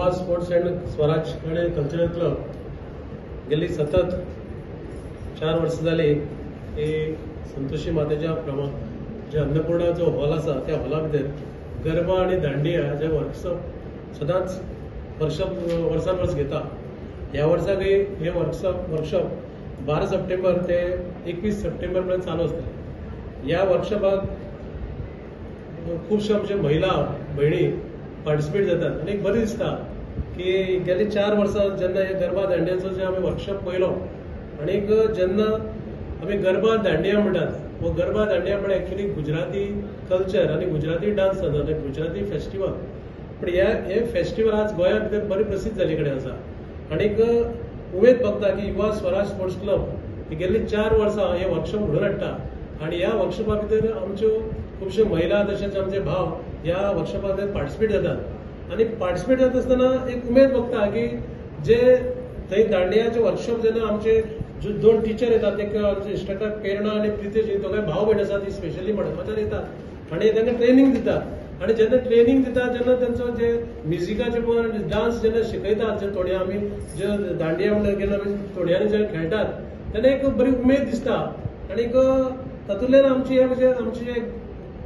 युवा sports and स्वराज आणि cultural club गेली सतत 4 वर्सां जाली की संतोषी मातेच्या प्रमाण जे अन्नपूर्णा जो हॉल आसा त्या हॉला भितर गरबा आणि दांडिया जे वर्कशॉप सदांच वर्सान वर्स घेता. ह्या वर्साकय हे वर्कशॉप 12 सप्टेंबर ते 21 सप्टेंबर पर्यंत चालू आसतले. ह्या वर्कशॉपाक खुबशे आमचे महिला भयणी पार्टिसिपेट जातात आनी एक बरें दिसता की गेले 4 वर्सां जेन्ना हे गरबा दांडियाचो जे आमी वर्कशॉप पळयलो आनीक जेन्ना आमी गरबा दांडिया म्हणटात, हो गरबा दांडिया म्हळ्यार एक्चुअली गुजराती कल्चर आनी गुजराती डान्स जाता आनी गुजराती फेस्टिवल. पूण हे फेस्टिवल आज गोंया भितर बरें प्रसिद्ध जाल्ले कडेन आसा आनीक उमेद भोगता की युवा स्वराज स्पोर्ट्स क्लब ही गेल्ली 4 वर्सां हे वर्कशॉप घडोवन हाडटा आनी ह्या वर्कशॉपा भितर आमच्यो खुबश्यो महिला तशेंच आमचे भाव ह्या वर्कशॉपा भितर पार्टिसिपेट जातात आनी पार्टिसिपेट जाता आसतना एक उमेद भोगता की जे थंय दांडियाचे वर्कशॉप जेन्ना आमचे जो 2 टिचर येतात, एक आमचे इन्स्ट्रक्टर प्रेरणा आनी प्रितेश, दोगांय भाव भयण आसा, ती स्पेशली मडगांवच्यान येतात आनी तांकां ट्रेनींग दितात आनी जेन्ना ट्रेनींग दितात तेन्ना तेंचो जे म्युजिकाचे पण डान्स जेन्ना शिकयतात, जे थोडे आमी जे दांडिया म्हणटा जेन्ना आमी थोड्यांनी जे खेळटात तेन्ना एक बरी उमेद दिसता आनीक तातूंतल्यान आमची म्हणजे आमचे जे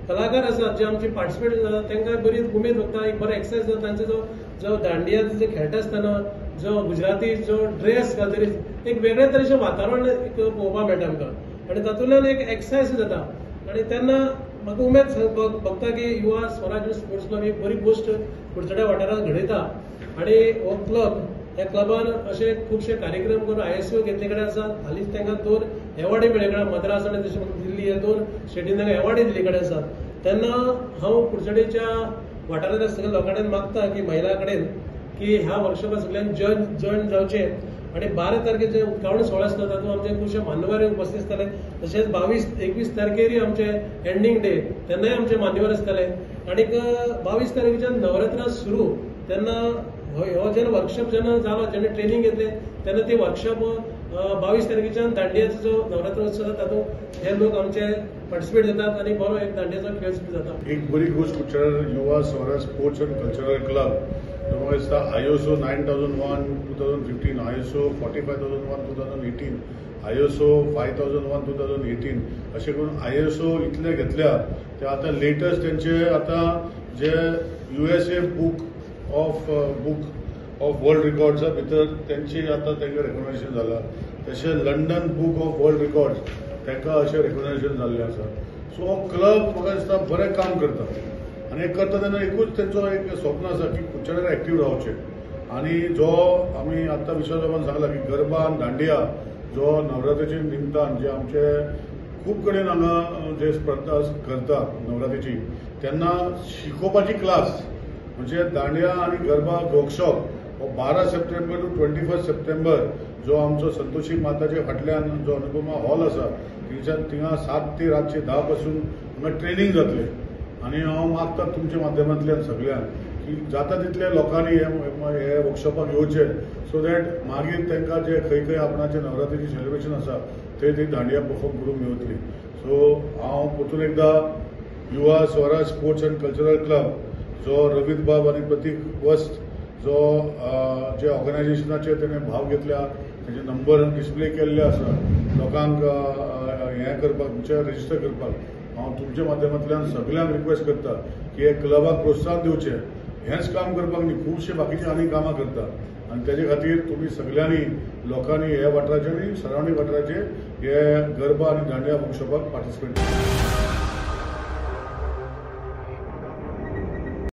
कलाकार आसात जे आमचे पार्टिसिपेट जातात तांकां बरी उमेद भोगता, एक बरो एक्सरसाइज जाता. तांचो जो जो दांडिया जे खेळटा आसतना जो गुजराती जो ड्रेस घालतरी एक वेगळे तरेचें वातावरण एक पळोवपाक मेळटा आमकां आनी तातूंतल्यान एक एक्सरसाइज जाता आनी तेन्ना म्हाका उमेद भोगता की युवा स्वराज स्पोर्ट्स क्लब एक बरी गोश्ट कुडचड्या वाठारांत घडयता आनी हो क्लब ह्या क्लबान अशे खुबशे कार्यक्रम करून ISO घेतले कडेन आसा. हालींच तांकां 2 एवॉर्डय मेळ्ळे कडेन, मद्रास आनी तशें दिल्ली ह्या 2 स्टेटीन तांकां एवॉर्डय दिल्ले कडेन आसात. तेन्ना हांव कुडचडेच्या वाठारांतल्या सगळ्या लोकां कडेन मागता की महिलां कडेन की ह्या वर्कशॉपाक सगळ्यांनी जॉयन जावचें आनी 12 तारखेर जे उक्तावण सुवाळो आसता तातूंत आमचे खुबशे मान्यवर उपस्थित आसतले, तशेंच 22-21 तारखेरय आमचे एंडींग डे तेन्नाय आमचे मान्यवर आसतले आनीक 22 तारखेच्यान नवरात्रां सुरू तेन्ना हो जेन्ना वर्कशॉप जेन्ना जालो, जेन्ना ट्रेनींग घेतलें तेन्ना ते वर्कशॉप 22 तारखेच्यान दांडियाचो जो नवरात्र उत्सव जाता तातूंत हे लोक आमचे पार्टिसिपेट जातात आनी बरो एक दांडियाचो खेळ सुरू जाता. एक बरी गोश्ट कुडचड्यार Yuva Swaraj sports and cultural club म्हाका दिसता ISO 9001 2015, ISO 45001 2018, ISO 5001 2018 अशें करून ISO इतले घेतल्या ते आतां लेटस्ट तेंचे आतां जे USA book of world रिकॉर्ड्सा भितर तेंची आतां तांकां रेकग्नायझेशन जाला, तशें London book of world records तांकां अशें रेकग्नायझेशन जाल्लें आसा. सो हो क्लब म्हाका दिसता बरें काम करता आनी हें करता तेन्ना एकूच तेंचो एक स्वप्न आसा की कुडचड्यार एक्टीव रावचें आनी जो आमी आतां विश्वास सांगला की गरबा आनी दांडिया जो नवरात्रीच्या निमतान जे आमचे खूब कडेन हांगा जे स्पर्धा करता नवरात्रीची तेन्ना शिकोवपाची क्लास म्हणजे दांडिया आनी गरबा वर्कशॉप हो 12 सप्टेंबर टू 21 सप्टेंबर जो आमचो संतोषी माताच्या फाटल्यान जो अनुपमा हॉल आसा थंयच्यान थिंगा 7 ते रातचे 10 पासून हांगा ट्रेनींग जातलें आनी हांव मागता तुमच्या माध्यमांतल्यान सगळ्यांक की जाता तितल्या लोकांनी हे वर्कशॉपाक येवचें सो that मागीर तांकां जे खंय खंय आपणाचे नवरात्रीचें सेलिब्रेशन आसा थंय थंय दांडिया परफॉर्म करूंक मेवतली. सो हांव परतून एकदां Yuva Swaraj sports and cultural club जो रवीत बाब आनी प्रतीक वस्त जो जे ऑर्गनायझेशनाचे तेणें भाग घेतल्या तेजे नंबर डिस्प्ले केल्ले आसा लोकांक हें करपाक म्हणजे रजिस्टर करपाक हांव तुमच्या माध्यमांतल्यान सगळ्यांक रिक्वेस्ट करता की हे क्लबाक प्रोत्साहन दिवचें. हेंच काम करपाक न्ही, खुबशे बाकीचे आनी कामां करता आनी तेजे खातीर तुमी सगळ्यांनी लोकांनी ह्या वाठाराचे आनी सरावंडींग वाठाराचे हे गरबा आनी दांडिया वर्कशॉपाक पार्टिसिपेट करता.